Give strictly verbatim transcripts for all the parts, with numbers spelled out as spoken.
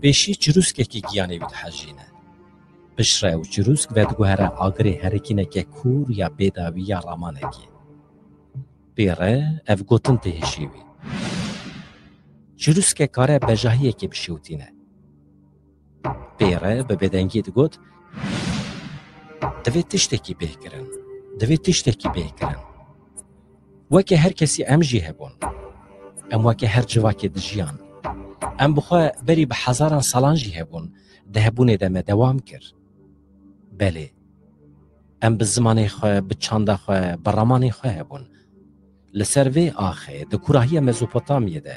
Pêşî çirûskekî giyanê wî dihejîne. Piştre ew çirûsk vediguhere agirê herikîneke kûr ya bêdawî ya ramanekê. Pê re ev gotin tê hişê wî. Çirûskek kare bejahiyekê bişewitîne. Pê re bi bêdengî digot, "Divê tiştekî bê kirin. Divê tiştekî bê kirin." Weke her kesî em jî hebûn. Em weke her civakê dijiyan. Em bi xwe berî bi hezaran salan jî hebûn. Di hebûnê de me dewam kir. Belê. Em bi zimanê xwe, bi çanda xwe, bi ramanê xwe hebûn. Li ser vê axê, di kûrahiya Mezopotamyê de,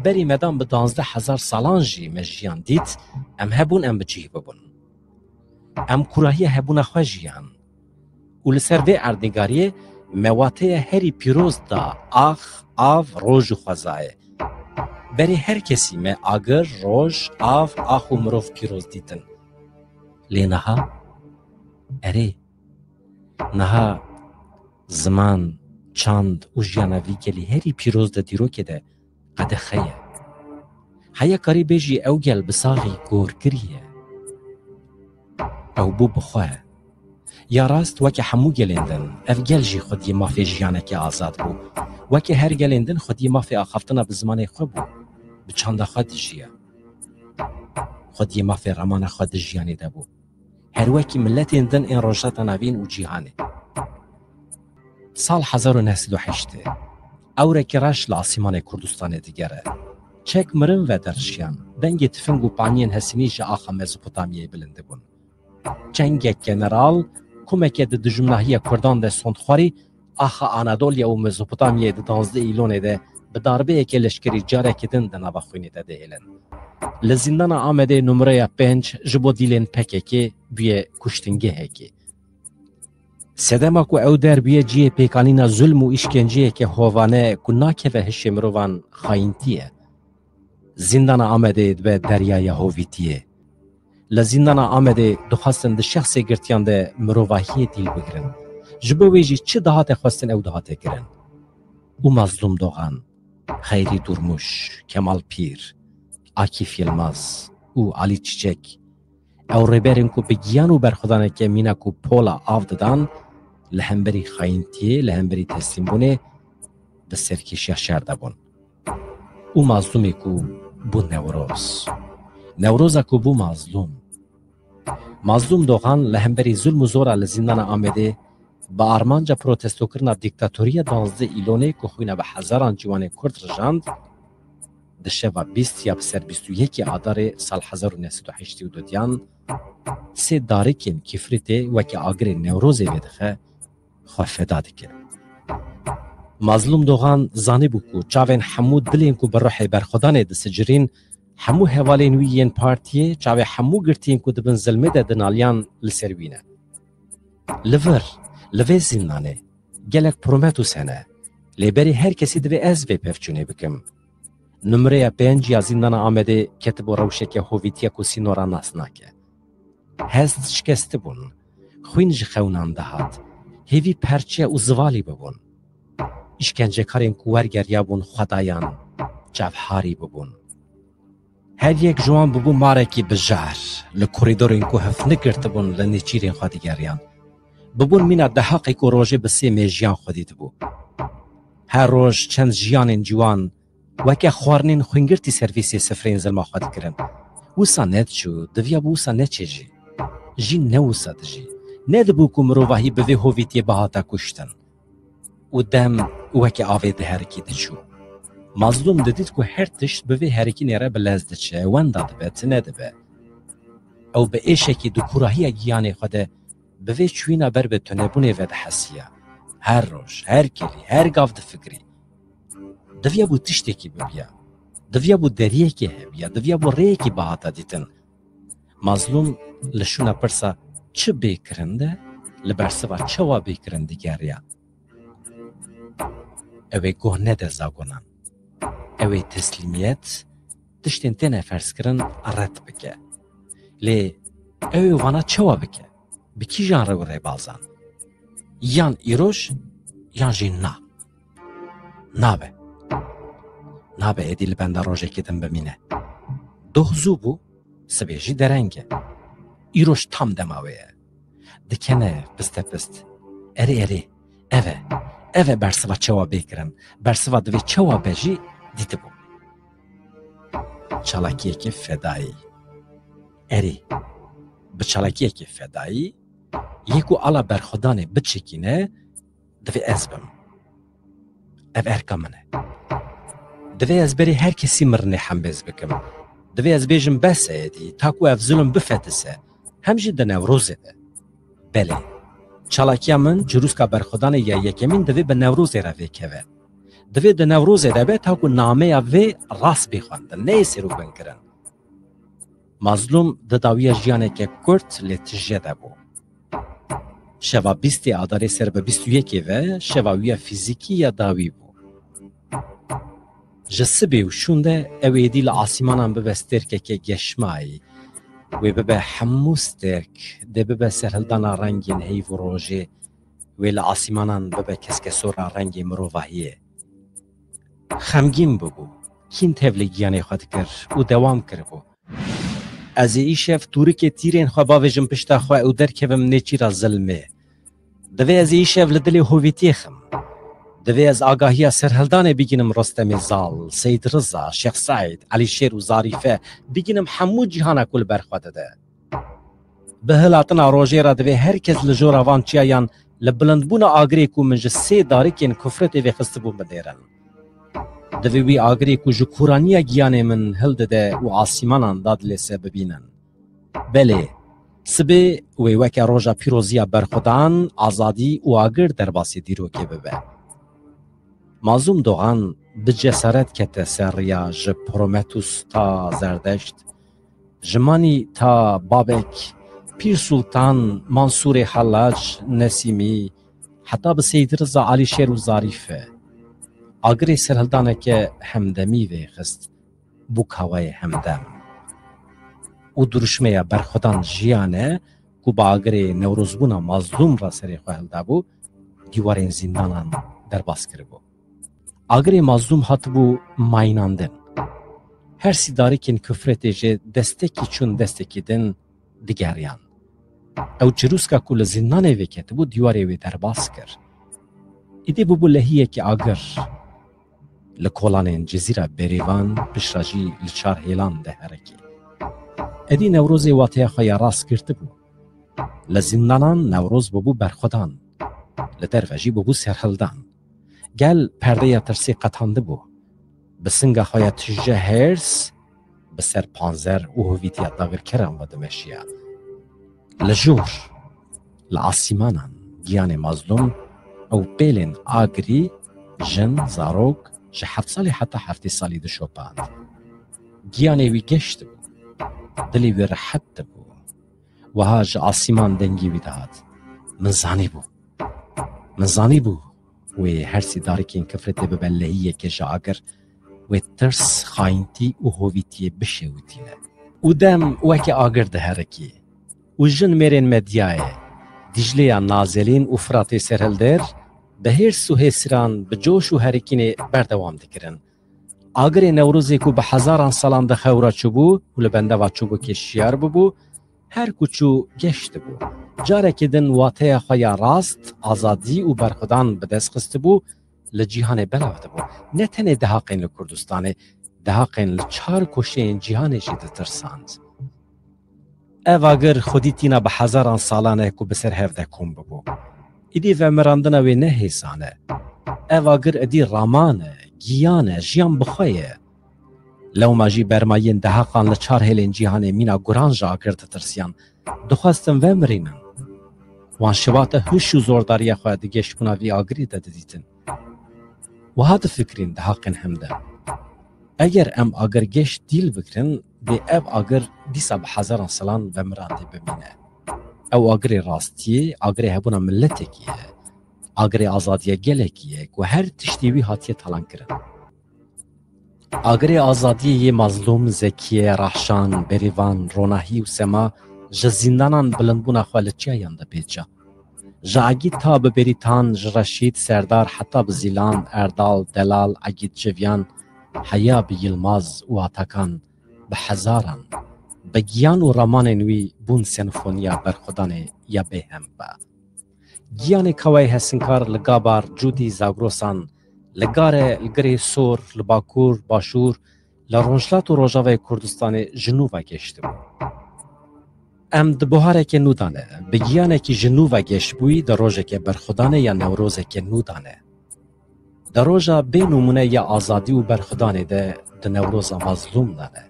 berî me dan bi danzdeh hezar salan jî me jiyan dît, em hebûn em bi cih bibûn. Em kûrahiya hebûna xwe jiyan. Û li ser vê erdnîgariyê me wateya herî pîroz da ax, av, roj û xwezayê. Berê her kesî me agir, roj, av, ax û mirov pîroz dîtin. Lê niha, erê, niha ziman, çand û jiyana vî gelî herî pîroz di dîrokê de qedexe ye. Heya karî bêjî ew gel bi saxî gor kiriye. Ew bû bi xwe. Ya rast weke hemû gelên din, ev gel jî xwediyê mafê jiyanekê azad bû. Weke her gelên din xwediyê mafê axaftina bi zimanê xwe bû, bi çanda xwe dijiya. Xwediyê mafê ramana xwe di jiyanê de bû. Her wekî miletên din ên Rojhilata Navîn û cîhanê. Sal hezar û neh sed û heştê. Ewrekî reş li asîmanê Kurdistanê digere. Çek mirin ve derşiyan. Dengê tifing û paniyên hesînî ji axa Mezopotamyayê bilind dibûn. Çengek general, komeke di dijminahiya Kurdan de sondxwarî, axa Anadolya û Mezopotamyayê di danzdeh Îlonê de bi darbeyeke leşkerî careke din di nava xwînê de dihêlin. Li zîndana Amedê numreya pênc ji bo dîlên P K K bûye kuştingehekê. Sedema ku ew der bûye cihê pêkanîna zulm û îşkenceyeke hovane ku nakeve hişê mirovan xayîntî ye. Zîndana Amedê dibe deryaya hovîtiyê. Li zîndana Amedê dixwestin di şexsê girtiyan de mirovahiyê dîl bigirin. Ji bo wê jî çi dihate xwestin ew dihate kirin. Û Mazlûm Dogan, Xeyrî Durmuş, Kemal Pîr, Akîf Yilmaz û Alî Çiçek, ew rêberên ku bi giyan û berxwedaneke mîna ku pola av didan, li hemberî xayîntiyê, li hemberî teslîmbûnê bi serkêşiya şer de bûn. Û Mazlûmê ku bû Newroz. Newroza ku bû Mazlûm. Mazlûm Dogan li hemberî zulm û zora li zîndana Amedê bi armanca protestokirina dîktatoriya danzdeh Îlonê ku xwîna bi hezaran ciwanê Kurd rijand, di şeva bîst ya bi ser bîst û yekê Adarê sal hezar û neh sed û heştê û dudiyan sê darikên kîfrîtê weke agirê Newrozê vedixe, xwe feda dike. Mazlûm Dogan zanîbû ku çavên hemû dilên ku bi ruhê berxwedanê disicirîn, hemû hevalên wî yên partiyê, çavê hemû girtiyên ku di bin zilmê de dinaliyan li ser wî ne. Li vir, li vê zîndanê gelek Prometheus hene, lê berê her kesî divê ez vê pevçûnê bikim. Numreya pênc ya zîndana Amedê ketibo rewşeke hovîtiye ku sînora nas nake. Hest şikestibûn, xwîn ji xewnan dihat, hêvî perçe û zivalî bibûn. Îşkencekarên ku wergeriyabûn xwedayan, çavharî bibûn. Her yek ji wan bûbû marekî bijar, li korîdorên ku hevnik girtibûn li nêçîrên xwe digeriyan. Bibûn mîna dehaqê ku rojê bi sê mêjiyan xwe dîtibû. Her roj çend jiyanên ciwan weke xwarinên xwîngirtî servîsê sifreyên zilma xwe dikirin. Wisa nediçû, diviyabû wisa neçê jî. Jîn ne wisa dijî. Nedibû ku mirovahî bi vê hovîtiyê bihata kuştin. Û dem weke avê diherikî diçû. Mazlûm didît ku her tişt bi vê herikînê re bi lez diçe, wenda dibe, tine dibe. Ew bi êşekî di kûrahiya giyanê xwe de bi vê çûyîna ber bi tunebûnê ve dihesiya. Her roj, her kelî, her gav difikirî. Diviyabû tiştekî bibiya. Diviyabû deriyekê hebiya. Diviyabû rêyekî bihata dîtin. Mazlûm li şûna pirsa çi bê kirin de li bersiva çawa bê kirin digeriya. Ew ê guh nede zagonan. Ew ê teslîmiyet, tiştên têne ferzkirin red bike. Lê ew ê vana çawa bike? Bi kîjan rew û rêbazan? Yan îroj, yan jî na. Nabe. Nabe êdî li benda rojekê din bimîne. Doh zû bû, sibê jî dereng e. Îro ji tam dema wê ye. Dikene pistepist. Erê, erê, ev e. Ev e bersiva çawa bê kirin. Bersiva divê çawa be jî dîtibû. Çalakiyeke fedayî. Erê, bi çalakiyeke fedayî yê ku ala berxwedanê biçikîne, divê ez bim. Ev erka min e. Divê ez berê her kesî mirinê hembêz bikim. Divê ez bêjim bes e êdî, ta ku ev zulm bifetise. Hem jî di Newrozê de. Belê. Çalakiya min çirûska berxwedanê ya yekemîn divê bi Newrozê re vêkeve. Divê di Newrozê de be ta ku nameya vê rast bê xwendin, neyê sêr û bin kirin. Mazlûm di dawiya jiyaneke kurt lê tije de bû. Şeva bîstê Adarê ser bi bîst û yekê ve şeva wî ya fîzîkî ya dawî bû. Ji sibê û şûnde ew êdî li asîmanan bibe stêrkeke geşmayî. Wê bibe hemû stêrk, dê bibe serhildana rengên heyv û rojê. Wê li asîmanan bibe keskesora rengê mirovahiyê. Xemgîn bibû. Kîn tevlê giyanê xwe dikir û dewam kiribû. Ez ê îşev tûrikê tîrên xwe bavêjim pişta xwe û derkevim nêçîra zilmê. Divê ez ê îşev li dilê hovîtiyê xim. Divê ez agahiya serhildanê bigînim Rostemê Zal, Seyîd Riza, Şêx Seîd, Elîşêr û Zarîfe, bigînim hemû cîhana ku li ber xwe dide. Bi hilatina rojê re divê her kes li jora van çiyayan li bilindbûna agirê ku min ji sê darikên kufretê vêxistibû binêrin. Divê wî agirê ku ji kûraniya giyanê min hildide û asîmanan dadilêse bibînin. Belê, sibê wê weke roja pîroziya berxwedan, azadî û agir derbasî dîrokê bibe. Mazlûm Dogan bi cesaret kete ser riya ji Prometus ta Zerdeşt, ji Manî ta Babek, Pîr Sultan, Mansûrê Helac, Nesîmî, heta bi Seyîd Riza, Alîşêr û Zarîfe. Agirê serhildaneke hemdemî vêxist, bû kawayê hemdem. Û duruşmeya berxwedan jiyan e ku bi agirê newrozbûna Mazlûm re serê xwe hildabû, dîwarên zîndanan derbas kiribû. Agirê Mazlûm hatibû mayînandin. Her sî darikên kufretê ji destekî çûn destekî din digeriyan. Ew çirûska ku li zîndanê vêketibû dîwarê wê derbas kir. Îdî bûbû lehiyekî agir. Li kolanên Cizîra Berîvan piştre jî li çar hêlan diherikî. Êdî Newrozê wateya xwe ya rast girtibû. Li zîndanan Newroz bûbû berxwedan. Li derve jî bûbû serhildan. Gel perdeya tirsê qetandibû. Bi singa xwe ya tije hêrs, bi ser panzer û hovîtiya dagirkeran ve dimeşiya. Li jor, li asîmanan, giyanê Mazlûm ew pêlên agirî, jin, zarok, ji heft salî heta heftê salî dişopand. Giyanê wî geş dibû. Dilê wî rehet dibû. Wiha ji asîman dengê wî dihat. Min zanîbû. Min zanîbû wê her sî darikên kifretê bibe lehiyeke ji agir, wê tirs, xayîntî û hovîtiyê bişewitîne. Û dem weke agir diherikî. Û jin mêrên Medyayê, Dîcleya Nazelîn û Firatê serhilder, bi hêrs û hêsiran, bi coş û herikînê berdewam dikirin. Agirê Newrozê ku bi hezaran salan di xew re çûbû û li bendava çûbûkê şiyar bûbû, her ku çû geş dibû. Carekê din wateya xwe ya rast, azadî û berxwedan bi dest xistibû, li cîhanê belav dibû. Ne tenê dehaqên li Kurdistanê, dehaqên li çar koşeyên cîhanê jî ditirsand. Ev agir xwedî tîna bi hezaran salan e ku bi ser hev de kom bibû. Îdî vemirandina wê ne hêsan e. Ev agir êdî raman e, giyan e, jiyan bi xwe ye. Lewma jî bermayiyên dehaqan li çar hêlên cîhanê mîna guran ji agir ditirsiyan. Dixwestin vemirînin. Wan şibata hiş û zordariya xwe di geşbûna vî agirî de didîtin. Wiha difikirîn dehaqên hemdem. Eger em agir geş dîl bikirin, dê ev agir dîsa bi hezaran salan vemirandî bimîne. Ew agirê rastiyê, agirê hebûna miletekî ye. Agirê azadiya gelekî ye ku her tiştê wî hatiye talankirin. Agirê azadiyê yê Mazlûm, Zekiyê, Rehşan, Berîvan, Ronahî û Sema ji zîndanan bilindbûna xwe li çiyayan de pêça. Ji Egîd ta bi Berîtan, ji Reşîd, Serdar heta bi Zîlan, Erdal, Delal, Egîd, Civyan, Heya bi Yilmaz û Atakan bi hezaran, bi giyan û ramanên wî bûn senfoniya berxwedanê ya bêhempa. Giyanê Kawayê Hesinkar li Gabar, Cûdî, Zagrosan, li Gare, li Girê Sor, li Bakur, Başûr, li Rojhilat û Rojavayê Kurdistanê ji nû ve gêştibû. Em di buhareke nû de ne, bi giyanekî ji nû ve gêştbûyî di rojeke berxwedanê ya Newrozeke nû de ne. Di roja bê nimûne ya azadî û berxwedanê de di Newroza mazlûm de ne.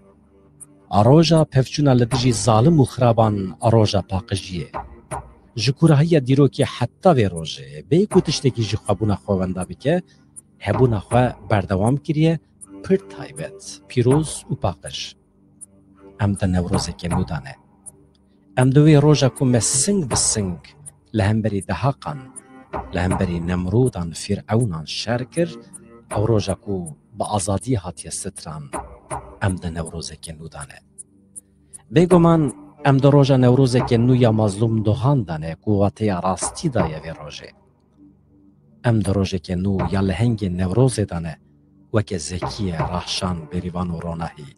A roja pevçûna li dijî zalim û xiraban a roja paqijiyê. Ji kûrahiya dîrokê heta vê rojê, bê ku tiştekî ji xwebûna xwe wenda bike, hebûna xwe berdewam kiriye, pir taybet, pîroz û paqij. Em di Newrozeke nû de ne. Em di wê roja ku me sing bi sing li hemberî Dehaqan, li hemberî Nemrûdan, Fîrewnan şer kir, ew roja ku bi azadiyê hatiye stran, em di Newrozeke nû de ne. Bêguman em di roja Newrozeke nû ya Mazlûm Doxan de ne ku wateya rastî daye vê rojê. Em di rojeke nû ya lehengê Newrozê de ne, weke Zekîye, Rahşan, Bêrîvan û Ronahî,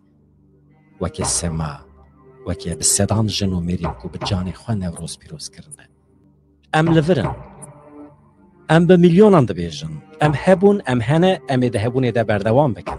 weke Sema, weke bi sedan jin û mêrîn ku bi canê xwe Newroz pîroz kirine. Em li vir in. Em bi milyonan dibêjin. Em hebûn, em hene, em ê di hebûnê de berdewam bikin.